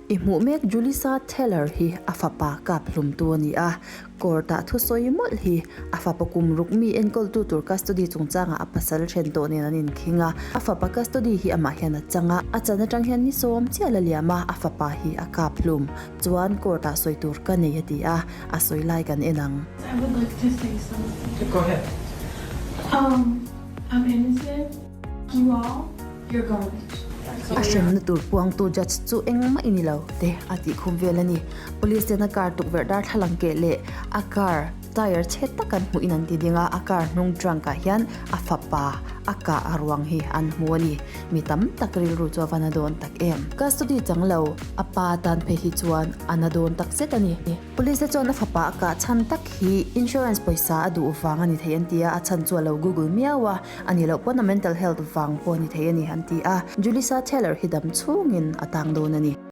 I hmuh mek Julissa Teller hi a fapa kap hlumtu a ni a, court-ah thusawi mawlh hi a fapa kum ruk mi enkawltu tur custody chungchangah a pasal then tawh nen an inkhing a, a fapa custody hi amah hian a chang a, a chan atang hian ni sawm chiah la liam a, a fapa hi a kap hlum chuan court-ah sawi tur ka nei a ti a, a sawi lai kan en ang. I would like to say something. Go ahead. Um, I'm innocent. You all, you're garbage. A hremna tur puangtu judge chu engmah i ni lo te a tih khum vel a ni. Police ten a car tukverh darthlalang keh leh a car tyre chhe tak an hmuhin an ti ding a, a car hnung trunk ah hian a fapa a kah a ruang hi an hmu a ni. Mi tam tak rilru chu a va na dawn tak em. Custody chang lo a pa tan phei hi chuan a na dawn tak zet a ni. Police te chuan a fapa a kah chhan tak hi insurance pawisa a duh vang a ni thei an ti a, a chhan chu a lo google miau a, a nih loh pawn a mental health vang pawh a ni thei a ni an ti a, Julissa Taylor hi dam chhungin a tang dawn a ni.